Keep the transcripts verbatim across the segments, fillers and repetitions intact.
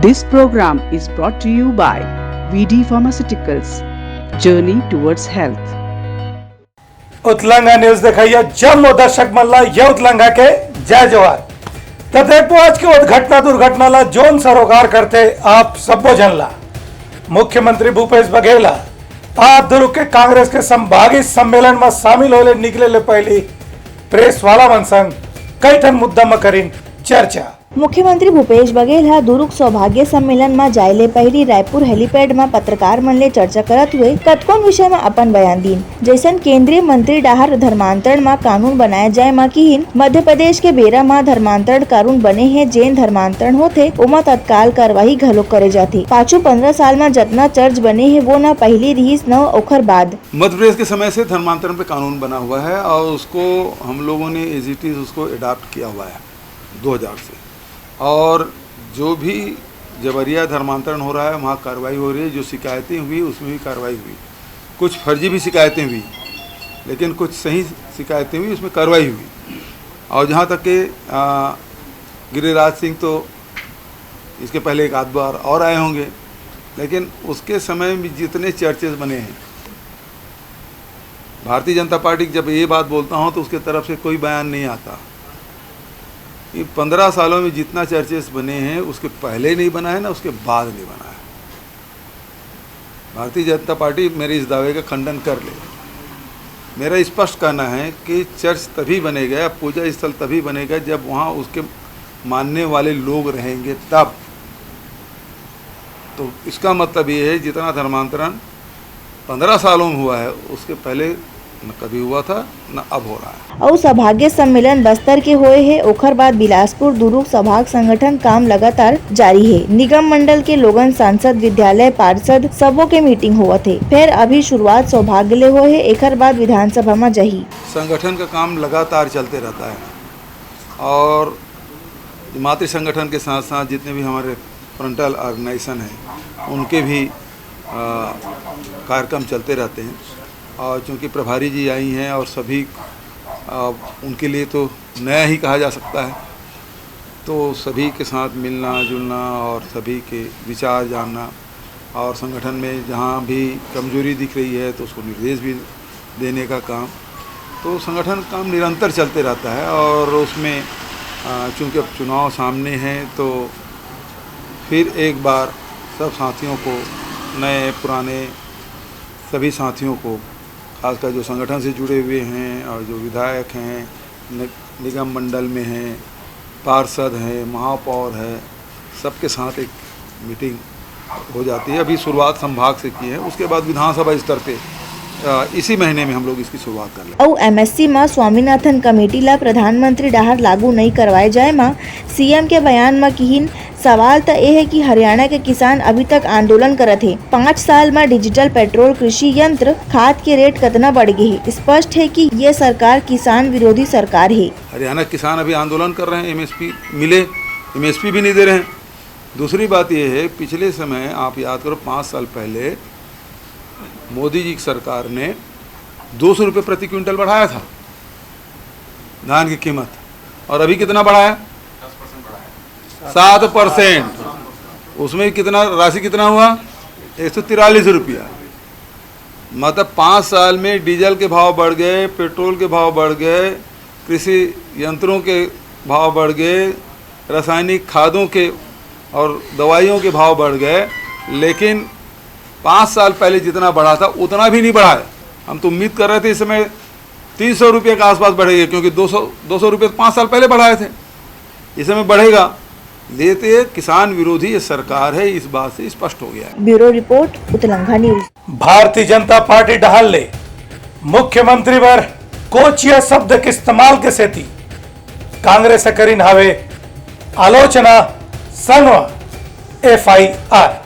This program is brought to you by V D Pharmaceuticals, journey towards health. Utlanga news देखइया जम्मो दर्शक मन ला ये उतलंगा के जय जोहार। त देखबो आज के उद्घटना दुर्घटना ला जोन सरोकार करथे आप सब्बो झन ला। मुख्यमंत्री भूपेश बघेल ह आज दुर्ग के कांग्रेस के संभागीय सम्मेलन म शामिल होले निकले ले पहिली प्रेस वाला मन संग कई ठन मुद्दा म करिन चर्चा। मुख्यमंत्री भूपेश बघेल ह दुरूग सौभाग्य सम्मेलन म जाय ले पहिली रायपुर हेलीपैड म पत्रकार मन ले चर्चा करत हुए कतकोन विषय म अपन बयान दीन। जइसन केंद्रीय मंत्री डाहर धर्मांतरण म कानून बनाए जाय म किहिन, मध्य प्रदेश के बेरा म धर्मांतरण कानून बने हे, जेन धर्मांतरण होथे ओमा तत्काल कार्रवाई घलोक करे जाथे। पाछू पंद्रह साल म जतना चर्च बने हे वो न पहिली रिहिस न ओखर बाद। मध्य प्रदेश के समय से धर्मांतरण पे कानून बना हुआ है और उसको हम लोगों ने एज इट इज उसको अडॉप्ट किया हुआ है दो हज़ार से। और जो भी जबरिया धर्मांतरण हो रहा है वहाँ कार्रवाई हो रही है। जो शिकायतें हुई उसमें भी कार्रवाई हुई, कुछ फर्जी भी शिकायतें हुई लेकिन कुछ सही शिकायतें हुई, उसमें कार्रवाई हुई। और जहाँ तक के आ, गिरिराज सिंह तो इसके पहले एक आध बार और आए होंगे, लेकिन उसके समय में जितने चर्चेस बने हैं, भारतीय जनता पार्टी की जब ये बात बोलता हूँ तो उसके तरफ से कोई बयान नहीं आता। ये पंद्रह सालों में जितना चर्चेस बने हैं उसके पहले नहीं बना है ना उसके बाद नहीं बना है। भारतीय जनता पार्टी मेरे इस दावे का खंडन कर ले। मेरा स्पष्ट कहना है कि चर्च तभी बनेगा, पूजा स्थल तभी बनेगा जब वहाँ उसके मानने वाले लोग रहेंगे तब। तो इसका मतलब ये है जितना धर्मांतरण पंद्रह सालों में हुआ है उसके पहले न कभी हुआ था न अब हो रहा है। अउ सौभाग्य सम्मेलन बस्तर के होए हे, ओखर बाद बिलासपुर दुरूग सौभाग संगठन काम लगातार जारी हे। निगम मंडल के लोगन सांसद, विद्यालय पार्षद सबो के मीटिंग होवत हे। फेर अभी शुरुआत सौभाग्य ले होए हे, एखर बाद विधानसभा म जाही। संगठन का काम लगातार चलते रहता है और मातृ संगठन के साथ साथ जितने भी हमारे फ्रंटल ऑर्गेनाइजेशन हैं उनके भी आ, कार्यक्रम चलते रहते हैं। और चूँकि प्रभारी जी आई हैं और सभी आ, उनके लिए तो नया ही कहा जा सकता है, तो सभी के साथ मिलना जुलना और सभी के विचार जानना और संगठन में जहाँ भी कमजोरी दिख रही है तो उसको निर्देश भी देने का काम। तो संगठन काम निरंतर चलते रहता है और उसमें आ, चूँकि अब चुनाव सामने है तो फिर एक बार सब साथियों को, नए पुराने सभी साथियों को, खासकर जो संगठन से जुड़े हुए हैं और जो विधायक हैं, नि-, निगम मंडल में हैं, पार्षद हैं, महापौर है, सबके साथ एक मीटिंग हो जाती है। अभी शुरुआत संभाग से की है, उसके बाद विधानसभा स्तर पे अ, इसी महीने में हम लोग इसकी शुरुआत कर लेंगे। अउ एमएससी म स्वामीनाथन कमेटी ला प्रधानमंत्री डाहर लागू नइ करवाए जाए म सीएम के बयान म किहिन, सवाल त ए हे कि हरियाणा के किसान अभी तक आंदोलन करत हे। पाँच साल म डिजिटल पेट्रोल, कृषि यंत्र, खाद के रेट कतना बढ़ गे हे। स्पष्ट हे कि ये सरकार किसान विरोधी सरकार हे। हरियाणा के किसान अभी आंदोलन कर रहे हैं, एमएसपी मिले, एमएसपी भी नहीं दे रहे हैं। दूसरी बात ये है, पिछले समय आप याद करो, पाँच साल पहले मोदी जी की सरकार ने दो सौ रुपये प्रति क्विंटल बढ़ाया था धान की कीमत, और अभी कितना बढ़ाया? सात परसेंट। उसमें कितना, राशि कितना हुआ? एक सौ तिरालीस रुपया। मतलब, पाँच साल में डीजल के भाव बढ़ गए, पेट्रोल के भाव बढ़ गए, कृषि यंत्रों के भाव बढ़ गए, रासायनिक खादों के और दवाइयों के भाव बढ़ गए, लेकिन पाँच साल पहले जितना बढ़ा था उतना भी नहीं बढ़ा है। हम तो उम्मीद कर रहे थे इस समय तीन सौ रुपये के आसपास बढ़ेगी, क्योंकि दो सौ, दो सौ रुपये तो पाँच साल पहले बढ़ाए थे, इस समय बढ़ेगा। ये तो ये किसान विरोधी ये सरकार है, इस बात से स्पष्ट हो गया है। Bureau report, Utlangha news. Bharatiya Janata party डहार ले मुख्यमंत्री बर कोचिया शब्द के इस्तेमाल के सेती कांग्रेस ह करिन हावे आलोचना, संग म एफआईआर।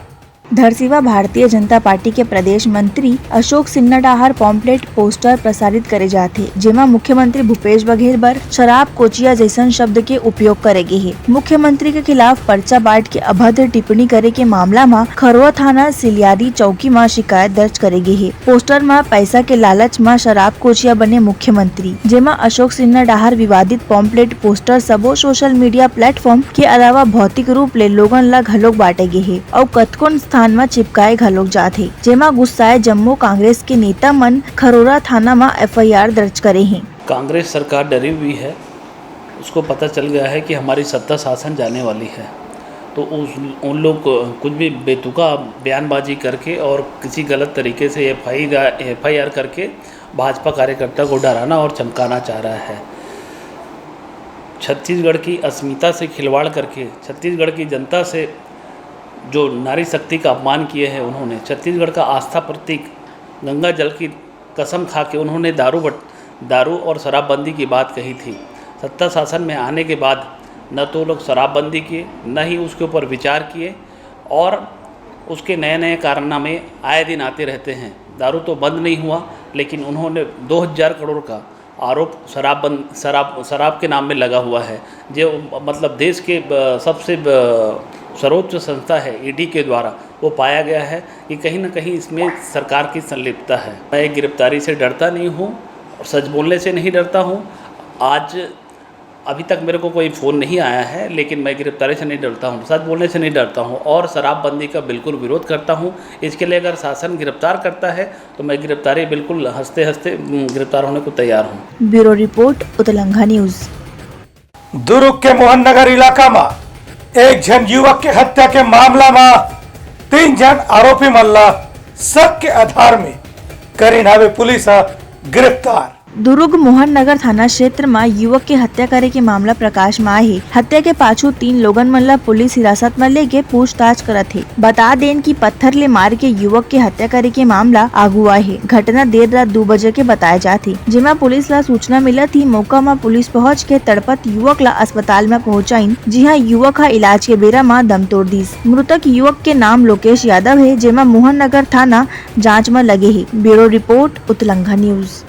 धरसीवा भारतीय जनता पार्टी के प्रदेश मंत्री अशोक सिन्हा डाहर पॉम्पलेट पोस्टर प्रसारित करे जात हे, जेमा मुख्यमंत्री भूपेश बघेल बर शराब कोचिया जैसन शब्द के उपयोग करे गे हे। मुख्यमंत्री के खिलाफ पर्चा बांट के अभद्र टिप्पणी करे के मामला म खरोआ थाना सिलियारी चौकी म शिकायत दर्ज करे गे हे। पोस्टर म पैसा के लालच म शराब कोचिया बने मुख्यमंत्री, जेमा अशोक सिन्हा डाहर विवादित पॉम्पलेट पोस्टर सबो सोशल मीडिया प्लेटफॉर्म के अलावा भौतिक रूप ले लोगन ला घलोक बांटे गे हे अउ कतकोन स्थान म चिपकाए घलोक जात हे, जेमा गुस्साए जम्मो कांग्रेस के नेता मन खरोरा थाना म एफआईआर दर्ज करे हे। कांग्रेस सरकार डरी हुई है, उसको पता चल गया है कि हमारी सत्ता शासन जाने वाली है, तो उस उन लोग कुछ भी बेतुका बयानबाजी करके और किसी गलत तरीके से एफआईआर एफआईआर करके भाजपा कार्यकर्ता को डराना और चमकाना चाह रहा है। छत्तीसगढ़ की अस्मिता से खिलवाड़ करके छत्तीसगढ़ की जनता से जो नारी शक्ति का अपमान किए हैं उन्होंने, छत्तीसगढ़ का आस्था प्रतीक गंगा जल की कसम खा के उन्होंने दारू बट दारू और शराबबंदी की बात कही थी। सत्ता शासन में आने के बाद न तो लोग शराबबंदी किए, न ही उसके ऊपर विचार किए और उसके नए नए कारनामे आए दिन आते रहते हैं। दारू तो बंद नहीं हुआ, लेकिन उन्होंने दो हज़ार करोड़ का आरोप शराब बंद शराब शराब के नाम में लगा हुआ है, जो मतलब देश के ब- सबसे ब- सर्वोच्च संस्था है ईडी के द्वारा, वो पाया गया है कि कहीं ना कहीं इसमें सरकार की संलिप्तता है। मैं गिरफ्तारी से डरता नहीं हूँ और सच बोलने से नहीं डरता हूँ। आज अभी तक मेरे को कोई फ़ोन नहीं आया है, लेकिन मैं गिरफ्तारी से नहीं डरता हूँ, सच बोलने से नहीं डरता हूँ और शराबबंदी का बिल्कुल विरोध करता हूँ। इसके लिए अगर शासन गिरफ्तार करता है तो मैं गिरफ्तारी बिल्कुल हंसते हंसते उम, गिरफ्तार होने को तैयार हूँ। Bureau report, Utlangha news. Durg के मोहन नगर इलाका म एक झन युवक के हत्या के मामला म तीन झन आरोपी मन ला शक के आधार में करिन हावे पुलिस ह गिरफ्तार। दुर्ग मोहन नगर थाना क्षेत्र म युवक के हत्या करे के मामला प्रकाश म आए हे। हत्या के पाछू तीन लोगन मन ला पुलिस हिरासत म लेके पूछताछ करत हे। बता देन कि पत्थर ले मार के युवक के हत्या करे के मामला आगू आए हे। घटना देर रात दू बजे के बताए जात हे, जेमा पुलिस ला सूचना मिलत ही मौका म पुलिस पहुंच के तड़पत युवक ला अस्पताल म पहुंचाइन, जिहां युवक ह इलाज के बेरा म दम तोड़ दिस। मृतक युवक के नाम लोकेश यादव हे, जेमा मोहन नगर थाना जांच म लगे हे। Bureau report, Utlangha news.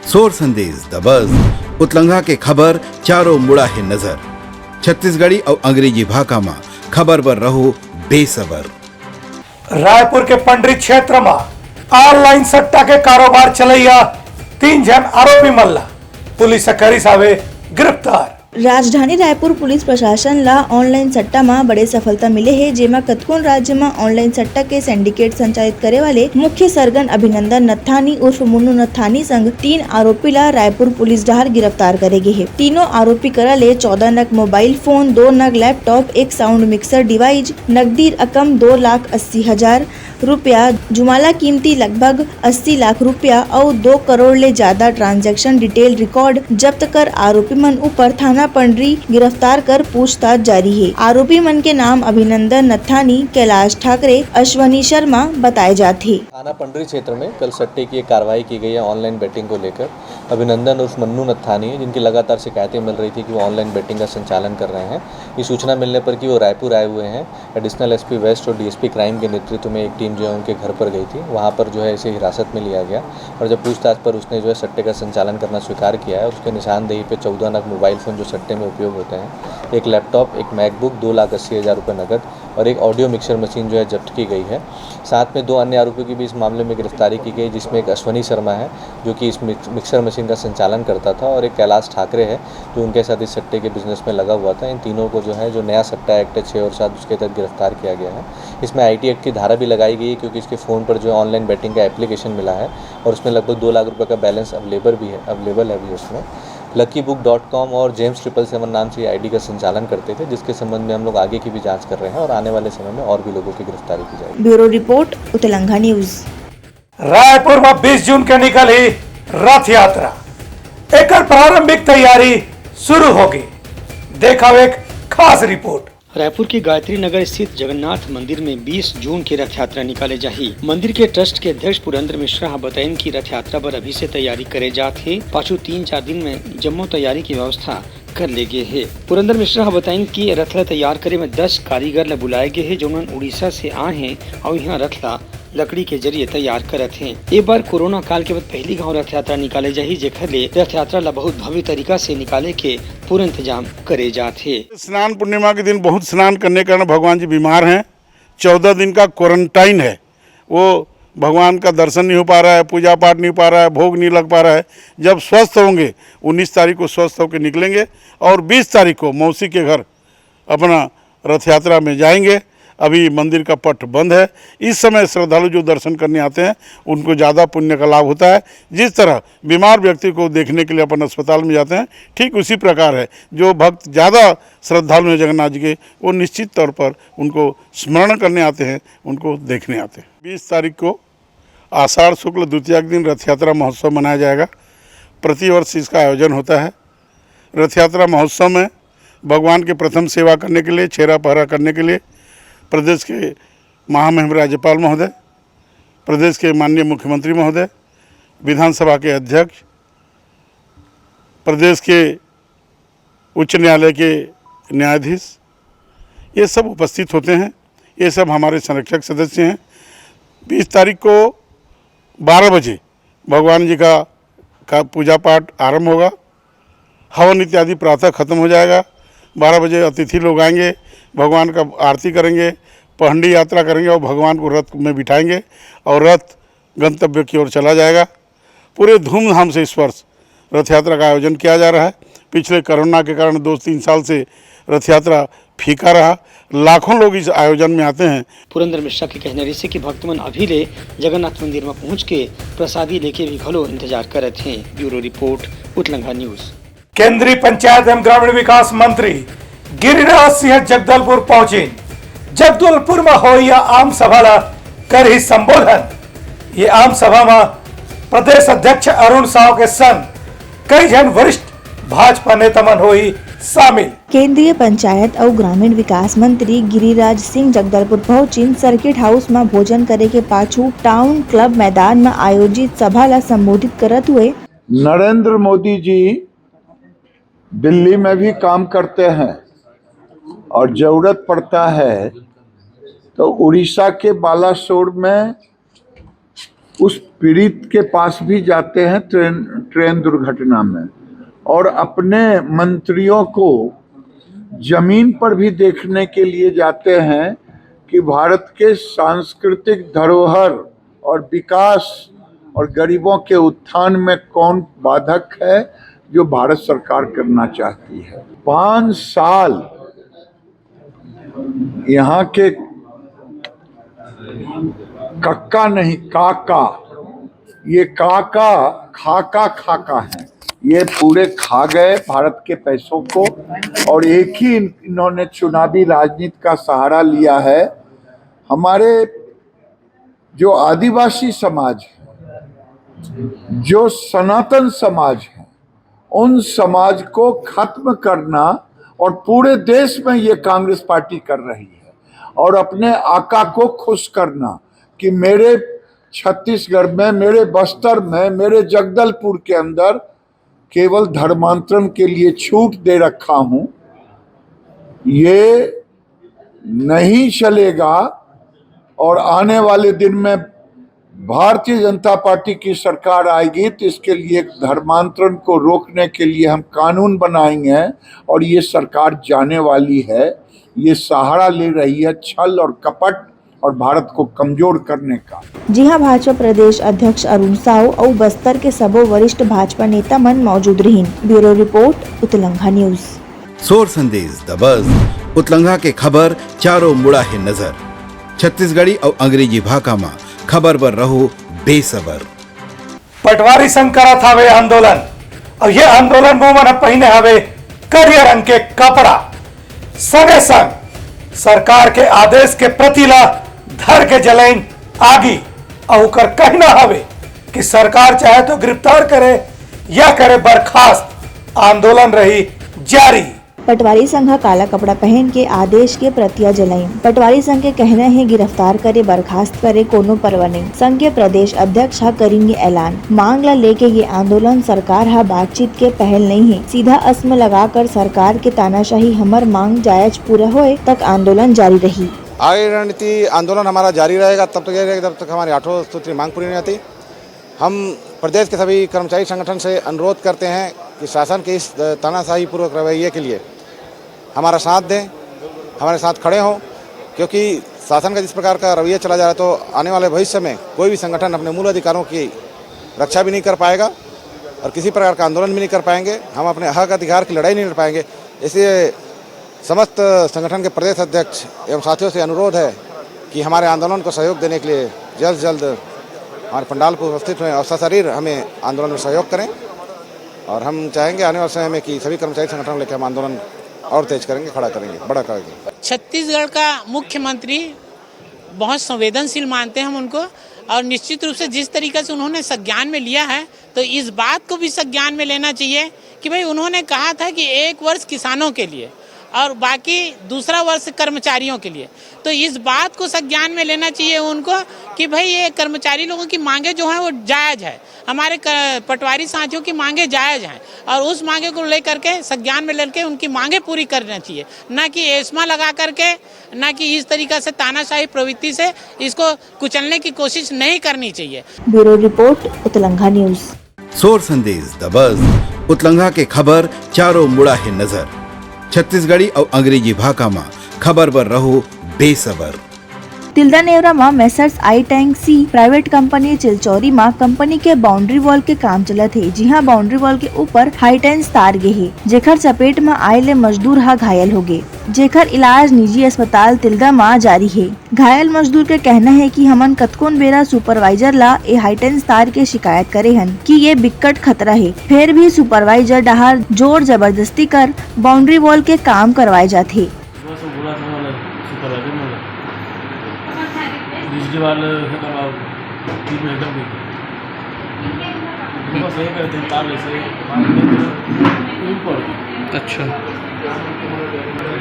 सोर संदेश दबस, उतलंघा के खबर चारों मुड़ा हे नजर। छत्तीसगढ़ी अउ अंग्रेजी भाखा म खबर बर रहो बेसबर। रायपुर के पंडरी क्षेत्र म ऑनलाइन सट्टा के कारोबार चलैया तीन झन आरोपी मन ला पुलिस ह करिस हावे गिरफ्तार। राजधानी रायपुर पुलिस प्रशासन ला ऑनलाइन सट्टा म बड़े सफलता मिले हे, जेमा कतकोन राज्य म ऑनलाइन सट्टा के सिंडिकेट संचालित करे वाले मुख्य सरगन अभिनंदन नत्थानी उर्फ मुन्नू नत्थानी संग तीन आरोपी ला रायपुर पुलिस डहार गिरफ्तार करे गे हे। तीनों आरोपी करा ले चौदह नग मोबाइल फोन, दो नग लैपटॉप, एक साउंड मिक्सर डिवाइस, नकदी रकम दो लाख अस्सी हजार रुपया, जुमाला कीमती लगभग अस्सी लाख रुपया अउ दो करोड़ ले ज्यादा ट्रांजैक्शन डिटेल रिकॉर्ड जब्त कर आरोपी मन ऊपर थाना पंडरी गिरफ्तार कर पूछताछ जारी हे। आरोपी मन के नाम अभिनंदन नत्थानी, कैलाश ठाकरे, अश्वनी शर्मा बताए जात हे। थाना पंडरी क्षेत्र में कल सट्टे की एक कार्रवाई की गई है ऑनलाइन बेटिंग को लेकर। अभिनंदन उर्फ मन्नू नत्थानी है, जिनकी लगातार शिकायतें मिल रही थी कि वो ऑनलाइन बेटिंग का संचालन कर रहे हैं। ये सूचना मिलने पर कि वो रायपुर आए हुए हैं, एडिशनल एसपी वेस्ट और डीएसपी क्राइम के नेतृत्व में एक टीम जो है उनके घर पर गई थी। वहाँ पर जो है इसे हिरासत में लिया गया और जब पूछताछ पर उसने जो है सट्टे का संचालन करना स्वीकार किया है और उसके निशानदेही पे चौदह नग मोबाइल फ़ोन जो सट्टे में उपयोग होते हैं, एक लैपटॉप, एक मैकबुक, दो लाख अस्सी हज़ार रुपये नकद और एक ऑडियो मिक्सर मशीन जो है जब्त की गई है। साथ में दो अन्य आरोपियों की भी इस मामले में गिरफ्तारी की गई, जिसमें एक अश्वनी शर्मा है जो कि इस मिक्स-, मिक्सर मशीन का संचालन करता था और एक कैलाश ठाकरे है जो उनके साथ इस सट्टे के बिजनेस में लगा हुआ था। इन तीनों को जो है, जो नया सट्टा एक्ट है छः और सात, उसके तहत गिरफ्तार किया गया है। इसमें आईटी एक्ट की धारा भी लगाई गई है क्योंकि इसके फ़ोन पर जो है ऑनलाइन बेटिंग का एप्लीकेशन मिला है और उसमें लगभग दो लाख रुपए का बैलेंस अवेलेबल भी है अवेलेबल है भी उसमें। लकी बुक डॉट कॉम और जेम्स ट्रिपल सेवन नाम से ये आईडी का संचालन करते थे, जिसके संबंध में हम लोग आगे की भी जांच कर रहे हैं और आने वाले समय में और भी लोगों की गिरफ्तारी की जाएगी। Bureau report, Utlangha news. Raipur म बीस जून के निकलही रथ यात्रा, एकर प्रारंभिक तैयारी शुरू होगे। देखव एक खास रिपोर्ट। रायपुर के गायत्री नगर स्थित जगन्नाथ मंदिर में बीस जून के रथ यात्रा निकाले जाही। मंदिर के ट्रस्ट के अध्यक्ष पुरेंद्र मिश्रा ह बताइन कि रथ यात्रा बर अभी से तैयारी करे जात हे। पाछू तीन चार दिन में जम्मो तैयारी के व्यवस्था कर ले गे हे। पुरंदर मिश्रा ह बताइन कि रथ ल तैयार करे में दस कारीगर ल बुलाए गे हे, जउन मन उड़ीसा से आए हें अउ इहां रथ ल लकड़ी के जरिए तैयार करत हें। ए बार कोरोना काल के बाद पहली घांव रथ यात्रा निकाले जाही, जेखर ले रथ यात्रा ल बहुत भव्य तरीका से निकाले के पूरा इंतजाम करे जात हे। स्नान पूर्णिमा के दिन बहुत स्नान करने के कारण भगवान जी बीमार हैं, चौदह दिन का क्वारंटाइन है, वो भगवान का दर्शन नहीं हो पा रहा है, पूजा पाठ नहीं हो पा रहा है, भोग नहीं लग पा रहा है। जब स्वस्थ होंगे, उन्नीस तारीख को स्वस्थ होकर निकलेंगे और बीस तारीख को मौसी के घर अपना रथ यात्रा में जाएंगे। अभी मंदिर का पट बंद है। इस समय श्रद्धालु जो दर्शन करने आते हैं, उनको ज़्यादा पुण्य का लाभ होता है। जिस तरह बीमार व्यक्ति को देखने के लिए अपन अस्पताल में जाते हैं, ठीक उसी प्रकार है। जो भक्त ज़्यादा श्रद्धालु हैं जगन्नाथ जी के, वो निश्चित तौर पर उनको स्मरण करने आते हैं, उनको देखने आते हैं। बीस तारीख को आषाढ़ शुक्ल द्वितीया के दिन रथ यात्रा महोत्सव मनाया जाएगा। प्रतिवर्ष इसका आयोजन होता है। रथ यात्रा महोत्सव में भगवान के प्रथम सेवा करने के लिए, छेरा पहरा करने के लिए प्रदेश के महामहिम राज्यपाल महोदय, प्रदेश के माननीय मुख्यमंत्री महोदय, विधानसभा के अध्यक्ष, प्रदेश के उच्च न्यायालय के न्यायाधीश, ये सब उपस्थित होते हैं। ये सब हमारे संरक्षक सदस्य हैं। बीस तारीख को बारह बजे भगवान जी का, का पूजा पाठ आरंभ होगा। हवन इत्यादि प्रातः खत्म हो जाएगा। बारह बजे अतिथि लोग आएंगे, भगवान का आरती करेंगे, पहंडी यात्रा करेंगे और भगवान को रथ में बिठाएंगे और रथ गंतव्य की ओर चला जाएगा। पूरे धूमधाम से इस वर्ष रथ यात्रा का आयोजन किया जा रहा है। पिछले कोरोना के कारण दो तीन साल से रथ यात्रा फीका रहा। लाखों लोग इस आयोजन में आते हैं। पुरंदर मिश्रा के कहना रहिसे कि भक्त मन अभी ले जगन्नाथ मंदिर म पहुंच के प्रसादी लेके भी घलो इंतजार करत हें। Bureau report, Utlangha news. केंद्रीय पंचायत एवं ग्रामीण विकास मंत्री गिरिराज सिंह जगदलपुर पहुंचिन। जगदलपुर म होइया आम सभा ला करही संबोधन। ये आम सभा म प्रदेश अध्यक्ष अरुण साव के संग कई झन वरिष्ठ भाजपा नेता मन होही शामिल। केंद्रीय पंचायत अउ ग्रामीण विकास मंत्री गिरिराज सिंह जगदलपुर पहुंचिन। सर्किट हाउस म भोजन करे के पाछू टाउन क्लब मैदान म आयोजित सभा ला संबोधित करत हुए नरेंद्र मोदी जी दिल्ली में भी काम करते हैं और जरूरत पड़ता है तो उड़ीसा के बालासोर में उस पीड़ित के पास भी जाते हैं ट्रेन, ट्रेन दुर्घटना में, और अपने मंत्रियों को जमीन पर भी देखने के लिए जाते हैं कि भारत के सांस्कृतिक धरोहर और विकास और गरीबों के उत्थान में कौन बाधक है, जो भारत सरकार करना चाहती है। पाँच साल यहाँ के कक्का नहीं, काका, ये काका खाका खाका है। ये पूरे खा गए भारत के पैसों को, और एक ही इन-, इन्होंने चुनावी राजनीति का सहारा लिया है। हमारे जो आदिवासी समाज है, जो सनातन समाज है, उन समाज को खत्म करना, और पूरे देश में ये कांग्रेस पार्टी कर रही है, और अपने आका को खुश करना कि मेरे छत्तीसगढ़ में, मेरे बस्तर में, मेरे जगदलपुर के अंदर केवल धर्मांतरण के लिए छूट दे रखा हूं, ये नहीं चलेगा। और आने वाले दिन में भारतीय जनता पार्टी की सरकार आएगी तो इसके लिए धर्मांतरण को रोकने के लिए हम कानून बनाएंगे, और ये सरकार जाने वाली है। ये सहारा ले रही है छल और कपट और भारत को कमजोर करने का। जी हां, भाजपा प्रदेश अध्यक्ष अरुण साव अउ बस्तर के सबो वरिष्ठ भाजपा नेता मन मौजूद रहिन। Bureau report, Utlangha news. सोर संदेश दबस, उतलंघा के खबर चारों मुड़ा हे नजर। छत्तीसगढ़ी अउ अंग्रेजी भाखा म खबर बर रहो बेसबर। पटवारी संग करत हवे आंदोलन, अउ ये आंदोलन म ओमन ह पहिने हवे करिया रंग के कपड़ा। संगे संग सरकार के आदेश के प्रति ला धर के जलाइन आगी, अउ ओकर कहना हवे कि सरकार चाहे तो गिरफ्तार करे या करे बर्खास्त, आंदोलन रही जारी। पटवारी संघ ह काला कपड़ा पहन के आदेश के प्रतिया जलाइन। पटवारी संघ के कहना हे, गिरफ्तार करे, बर्खास्त करे, कोनो परवाह नहीं। संघ के प्रदेश अध्यक्ष ह करिन ये ऐलान। मांग ल लेके ये आंदोलन सरकार ह बातचीत के पहल नहीं हे, सीधा अस्म लगाकर सरकार के तानाशाही। हमर मांग जायज पूरा होए तक आंदोलन जारी रही। आगे रणनीति आंदोलन हमारा जारी रहेगा, तब तक जारी रहेगा जब तक हमारी आठों सूत्री मांग पूरी नहीं होती। हम प्रदेश के सभी कर्मचारी संगठन से अनुरोध करते हैं कि शासन के इस तानाशाहीपूर्वक रवैये के लिए हमारा साथ दें, हमारे साथ खड़े हों, क्योंकि शासन का जिस प्रकार का रवैया चला जा रहा है, तो आने वाले भविष्य में कोई भी संगठन अपने मूल अधिकारों की रक्षा भी नहीं कर पाएगा और किसी प्रकार का आंदोलन भी नहीं कर पाएंगे। हम अपने हक अधिकार की लड़ाई नहीं लड़ पाएंगे। इसलिए समस्त संगठन के प्रदेश अध्यक्ष एवं साथियों से अनुरोध है कि हमारे आंदोलन को सहयोग देने के लिए जल्द से जल्द हमारे पंडाल पर उपस्थित हुए और सशरीर हमें आंदोलन में सहयोग करें। और हम चाहेंगे आने वाले समय में कि सभी कर्मचारी संगठनों लेकर हम आंदोलन और तेज करेंगे, खड़ा करेंगे, बड़ा करेंगे। छत्तीसगढ़ का मुख्यमंत्री बहुत संवेदनशील मानते हैं हम उनको, और निश्चित रूप से जिस तरीके से उन्होंने संज्ञान में लिया है, तो इस बात को भी संज्ञान में लेना चाहिए कि भाई, उन्होंने कहा था कि एक वर्ष किसानों के लिए और बाकी दूसरा वर्ष कर्मचारियों के लिए। तो इस बात को संज्ञान में लेना चाहिए उनको कि भाई, ये कर्मचारी लोगों की मांगे जो हैं, वो जायज़ है, हमारे क-, पटवारी साथियों की मांगे जायज़ हैं, और उस मांगे को लेकर के संज्ञान में लेकर उनकी मांगे पूरी करना चाहिए, ना कि एस्मा लगा करके, ना कि इस तरीका से तानाशाही प्रवृत्ति से इसको कुचलने की कोशिश नहीं करनी चाहिए। Bureau report, Utlangha news. सोर संदेश दबस, उतलंघा के खबर चारों मुड़ा हे नजर। छत्तीसगढ़ी अउ अंग्रेजी भाखा म खबर बर रहो बेसबर। तिल्दा नेवरा म मेसर्स आई टैंक सी प्राइवेट कंपनी चिलचौरी म कंपनी के बाउंड्री वॉल के काम चलत हे, जिहां बाउंड्री वॉल के ऊपर हाई टेंस तार गे हे, जेखर चपेट म आए ले मजदूर ह घायल होगे, जेखर इलाज निजी अस्पताल तिल्दा म जारी हे। घायल मजदूर के कहना हे कि हमन कतकोन बेरा सुपरवाइजर ला ए हाई टेंस तार के शिकायत करे हन कि ये बिक्कट खतरा हे, फेर भी सुपरवाइजर डहार जोर जबरदस्ती कर बाउंड्री वॉल के काम करवाए जाथे। सुबह से बोला था, मतलब, सुपरवाइजर, मतलब, बिजली वाले है, करवाओ, बीच में एकदम नहीं। बस यही करते हैं, तार ऐसे मारेंगे तो ऊपर। अच्छा।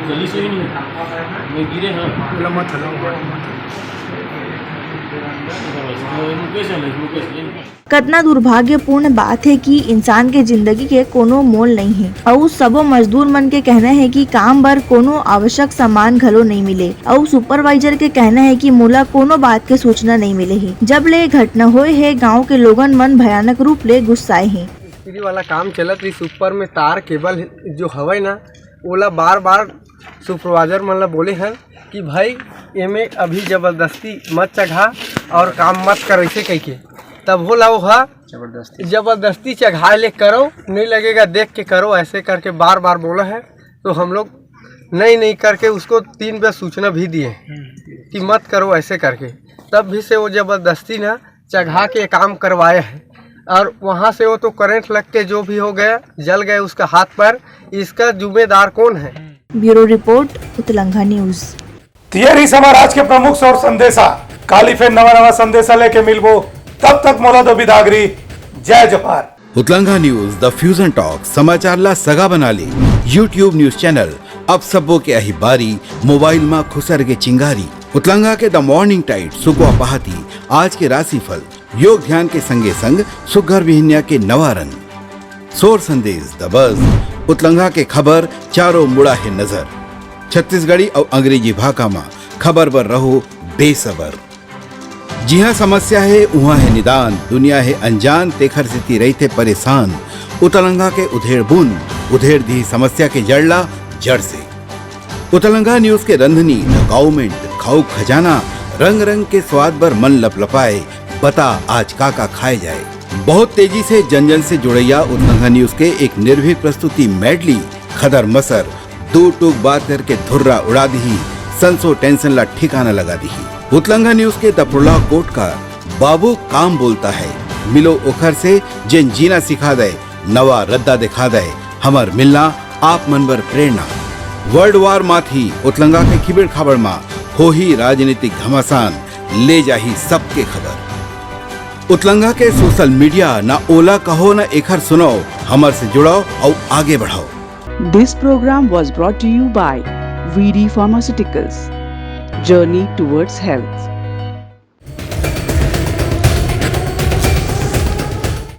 जल्दी से ही नहीं। मैं गिरे हैं। बोला, "मत हलाओ, मत हलाओ।" बस, तो मुकेश है, मुकेश, ये कतना दुर्भाग्यपूर्ण बात हे कि इंसान के जिंदगी के कोनो मोल नइ हे। अउ सबो मजदूर मन के कहना हे कि काम बर कोनो आवश्यक सामान घलो नइ मिले। अउ सुपरवाइजर के कहना हे कि मोला कोनो बात के सूचना नइ मिले हे। जब ले ये घटना होए हे, गांव के लोगन मन भयानक रूप ले गुस्साए हे। मिस्त्री वाला काम चलत रहिस, ऊपर में तार केबल जो हवय ना, ओला बार-बार सुपरवाइजर मन ला बोले हन कि भाई, एमे अभी जबरदस्ती मत चघा और काम मत कर, ऐसे कहिके। तब होला ओहा जबरदस्ती। जबरदस्ती चघाए ले करो, नहीं लगेगा देख के करो, ऐसे करके बार-बार बोला है। तो हम लोग नहीं, नहीं करके उसको तीन बार सूचना भी दिए कि मत करो ऐसे करके, तब भी से वो जबरदस्ती ना चघा के काम करवाया है। और वहाँ से वो तो करंट लग के जो भी हो गया, जल गए उसका हाथ पर, इसका जिम्मेदार कौन है? Bureau report, Utlangha news. त ये रहिस हमर आज के प्रमुख सोर संदेशा। काली फेर नवा नवा संदेशा लेके मिलबो, तब तक मोला दो बिदागरी। जय जोहार। उतलंघा न्यूज़, द फ्यूजन टॉक, समाचार ला सगा बना ले। YouTube न्यूज़ चैनल, अब सबो के आही बारी, मोबाइल मा खुसर के चिंगारी। उतलंघा के द मॉर्निंग टाइड, सुकवा पहाती, आज के राशिफल, योग ध्यान के संगे संग सुग्घर बिहनिया के नवा रंग। सोर संदेश दबस, उतलंघा के खबर चारों मुड़ा हे नजर। छत्तीसगढ़ी अउ अंग्रेजी भाखा मा खबर बर रहो बेसबर। जिहाँ समस्या हे, उहाँ हे निदान, दुनिया हे अनजान, तेखर सेती रहिथे परेशान। उतलंघा के उधेड़ बुन, उधेड़ दिही समस्या के जड़ ला जड़ से। उतलंघा न्यूज़ के रंधनी, द गाउमेंट, खाऊ खजाना, रंग रंग के स्वाद बर मन लपलपाए, बता आज का का खाए जाए। बहुत तेजी से जन जन से जुड़ैया उतलंघा न्यूज़ के एक निर्भीक प्रस्तुति मेडली, खदर मसर, दू टूक बात करके धुर्रा उड़ा दिही, संसो टेंशन ला ठिकाना लगा दिही। उतलंघा न्यूज़ के दफरोला कोट का बाबू काम बोलता है, मिलो ओखर से जेन जीना सिखा दे, नवा रद्दा दिखा दे, हमर मिलना आप मन बर प्रेरणा। वर्ल्ड वार माथी उतलंगा के खिबेड़ खाबड़ मा होही राजनीतिक घमासान, ले जाही सबके खबर। उतलंगा के सोशल मीडिया ना ओला कहो ना एखर सुनाओ, हमर से जुड़ाओ अउ आगे बढ़ाओ। This program was brought to you by V D Pharmaceuticals. Journey towards health.